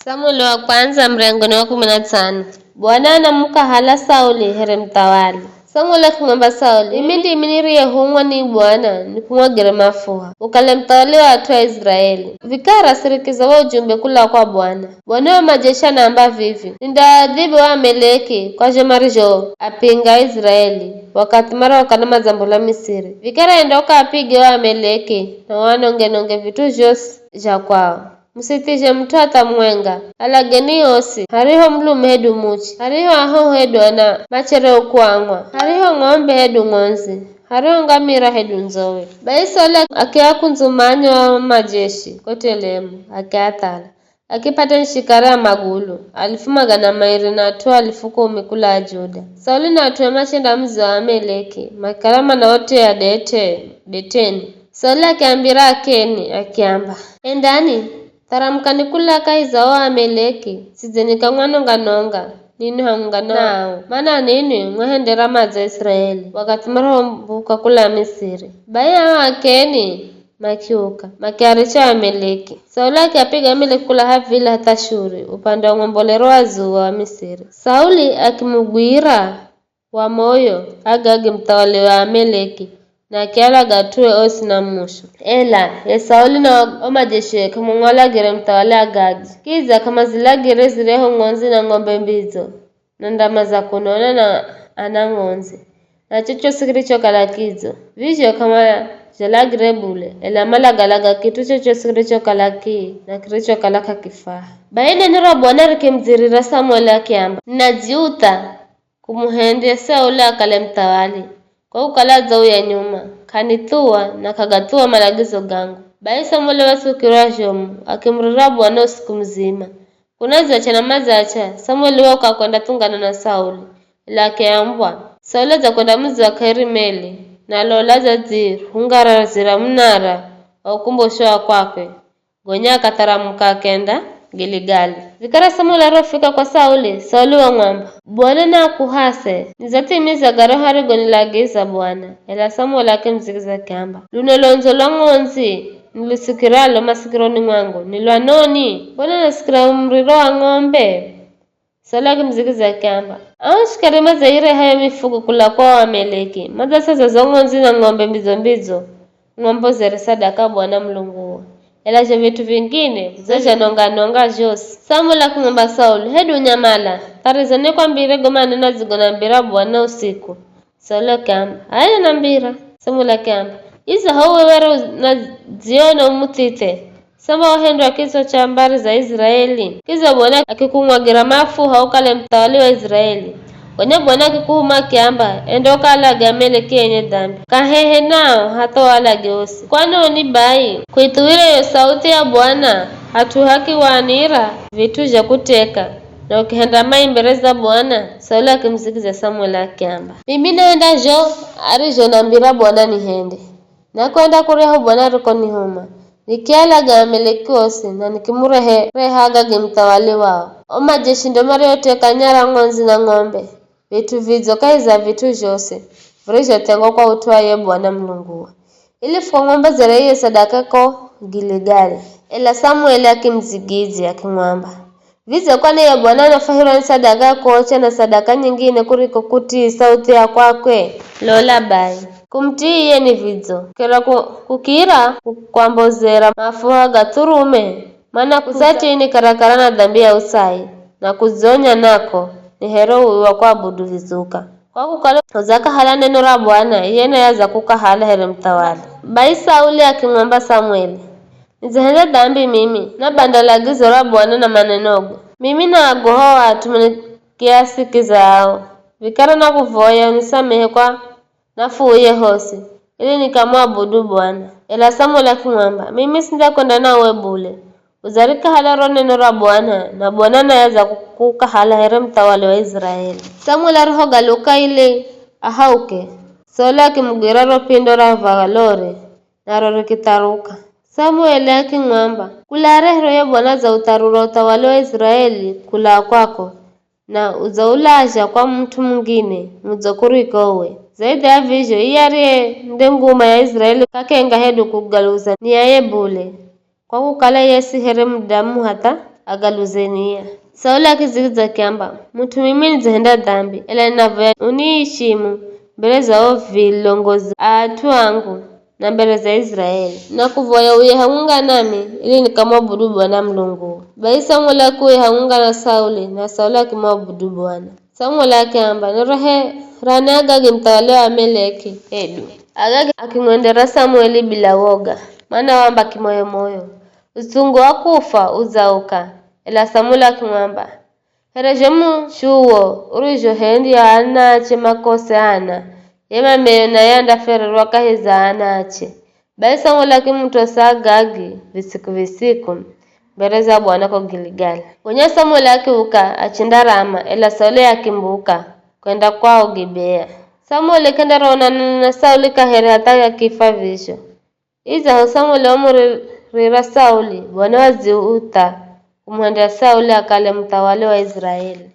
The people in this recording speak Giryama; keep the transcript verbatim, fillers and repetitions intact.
Samueli wa kwandza, muryango ni wa kumi na tsano. Bwana anamukahala Sauli here muthawali. Samueli akimwamba Sauli, "Mimi ndimi niriyehumwa ni Bwana nikumwagire mafuha, ukale muthawali wa at'u a Israeli. Vikara sirikiza wo ujumbe kula kwa Bwana. Bwana wa majeshi anaamba vivi, 'Nindaadhibu Aameleki kwa zho marizhoapinga Aisraeli, wakathi marihokala madzambola Misiri. Vikara enda ukaapige o Aameleki na uanonge-nonge vit'u zhosi zha kwao. Musithizhe mut'u hatha mumwenga, alageni osi, hariho mulume hedu muche, hariho ahoho hedu ana machere ukuang'wa, hariho ng'ombe hedu ng'ondzi, hariho ngamira hedu ndzowe.'" Bai Sauli akiakundzumanya o majeshi kote Elamu, akiathala. Akipata ni shikari a magulu alifu magana mairi na at'u alifu kumi kula Juda. Sauli na at'ue machenda mudzi wa Ameleki, makikala manaotea Dete-, Deteni. Sauli akiambira Akeni, akiamba, "Endani, tharamukani kula kahi za o Ameleki, sidzeni kamwanonga-nonga, ninwi hamwenga nao, mana ninwi mwahendera madzo Israeli, wakathi marihombuka kula Misiri." Bai ao Akeni makiuka, makiaricha Ameleki. Sauli akiapiga Ameleki kula Havila hatha Shuri, upande wa ng'ombolero wa zuwa wa Misiri. Sauli akimugwira wa moyo Agagi muthawali wa Ameleki, na akialaga at'ue osi na mushu. Ela ye Sauli na o majeshiwe k'amamwalagire muthawali Agagi, kidza k'amazilagire ziryahu ng'ondzi na ng'ombe mbidzo, na ndama za kunona na ana ng'ondzi, na chochosi kirichokala kidzo. Vizho k'amazhalagire bule, ela malagalaga kit'u chochosi kirichokala kii na kirichokala k'akifaha. Bai neno ra Bwana rikimudzirira Samueli akiamba, "Ninadziutha kumuhendya Sauli akale muthawali, kwa kukala adzauya nyuma, k'anithuwa na k'agathuwa malagizo gangu." Bai Samueli watsukirwa zhomu, akimurira Bwana usiku muzima. Kunadzach'a na madzacha, Samueli wauka kwenda thungana na Sauli, ela akiambwa, "Sauli adzakwenda mudzi wa Karimeli, na lola dzadzirihungarazira munara wa ukumbusho wa kwakwe, gonya akatharamuka akenda Giligali." Vikara Samueli arihofika kwa Sauli, Sauli wamwamba, "Bwana naakuhase, nidzathimiza garyahu arigonilagiza Bwana." Ela Samueli akimudzigiza akiamba, "Luno londzo lwa ng'ondzi nilusukiralo masikironi mwangu ni lwa noni? Mbona nasikira muriro wa ng'ombe?" Sauli akimudzigiza akiamba, "Ao shikari madzaireha yo mifugo kula kwa o Ameleki, madzasaza zo ng'ondzi na ng'ombe mbidzo-mbidzo, ng'ombozere sadaka Bwana Mulunguwo. Ela zho vit'u vingine vidzo zhanonga-nonga zhosi." Samueli akimwamba Sauli, "Hedu unyamala, thariza nikwambire go maneno adzigonambira Bwana usiku." Sauli akiamba, "H'aya, nambira." Samueli akiamba, "Iza ho uwe were unadziona umuthithe, samba wahendwa kitswa cha mbari za Iziraeli? Kidza Bwana akikumwagira mafuha ukale muthawali wa Iziraeli. Gonya Bwana akikuhuma akiamba, 'Enda ukaalage Ameleki enye dhambi, kahehe nao hatha ualage osi.' Kwanoni bai kuithuwire yo sauthi ya Bwana hat'u hakiwanira vit'u zha kuteka, na ukihenda mai mbere za Bwana?" Sauli akimudzigiza Samueli akiamba, "Mimi nahenda zho arizhonambira Bwana nihende. Nakwenda kuryahu Bwana arikonihuma, nikialaga Ameleki osi na nikimurehereha Agagi muthawali wao. O majeshi ndo marioteka nyara ng'ondzi na ng'ombe, vit'u vidzo kahi za vit'u zhosi virizhothengwa kwa ut'u wa ye Bwana Mulunguwe, ili fukamwombozere iye sadaka ko Giligali." Ela Samueli akimudzigidzya akimwamba, "Vidze kwani ye Bwana anafwahirwa ni sadaka ya kuocha na sadaka nyingine kuriko kutii sauthi ya kwakwe? Lola bai, kumutii iye ni vidzo, kukira ku-, kukira kukwambozera mafuha ga thurume, mana kusatii ni karakara na dhambi ya utsai, na kudzionya nako ni here uwi wa kuabudu vizuka. Kwa kukala udzakahala neno ra Bwana, iye naye adzakukahala here muthawali." Bai Sauli akimwamba Samueli, "Nidzahenda dhambi mimi, nabanda lagizo ra Bwana na manenogo. Mimi na agoho at'u nikiasikizao. Vikara nakuvoya unisamehe kwa nafuuye hosi, ili nikamwabudu Bwana." Ela Samueli akimwamba, "Mimi sindzakwenda na uwe bule. Udzarikahala ro neno ra Bwana, na Bwana naye adzakukahala here muthawali wa Iziraeli." Samueli arihogaluka ili ahauke, Sauli akimugwira ro pindo ra valore, naro rikitharuka. Samueli akimwamba, "Kula arehero ye Bwana adzautharura uthawali wa Iziraeli kulaa kwako, na udzaulazha kwa mut'u mungine mudzo kuriko uwe. Zaidhi ya vizho, iye ariye nde nguma ya Iziraeli k'akenga hedu kugaluza ni yaye bule, kwa kukala iye si here mudamu hatha agaluzenia. Sauli akidzigidzya akiamba, "Mut'u mimi nidzihenda dhambi, ela ninavoya uniishimu mbere za o vilongozi a at'u angu na mbere za Israeli, na kuvoya uye hamwenga nami ili nikamwabudu Bwana Mulunguo." Bai Samueli akiuya hamwenga na Sauli, na Sauli akimwabudu Bwana. Samueli akiamba, "Niroherani Agagi muthawali wa Ameleki hedu." Agagi akimwendera Samueli bila woga, mana waamba kimoyo-moyo, "Utsungu wa kufwa udzauka." Ela Samueli akimwamba, "Here zho mushuwo urizhohendya anache makose ana, ye mameyo naye andafererwa kahi za anache." Bai Samueli akimutosa Agagi visiku-visiku mbere za Bwana ko Giligali. Gonya Samueli akiuka achenda Rama, ela Sauli akimbuka kwenda kwao Gibea. Samueli k'endaronana na Sauli kaheri hatha akifa vizho. Idzaho Samueli wamuririra Sauli, Bwana wadziutha kumuhendera Sauli akale muthawali wa Israeli.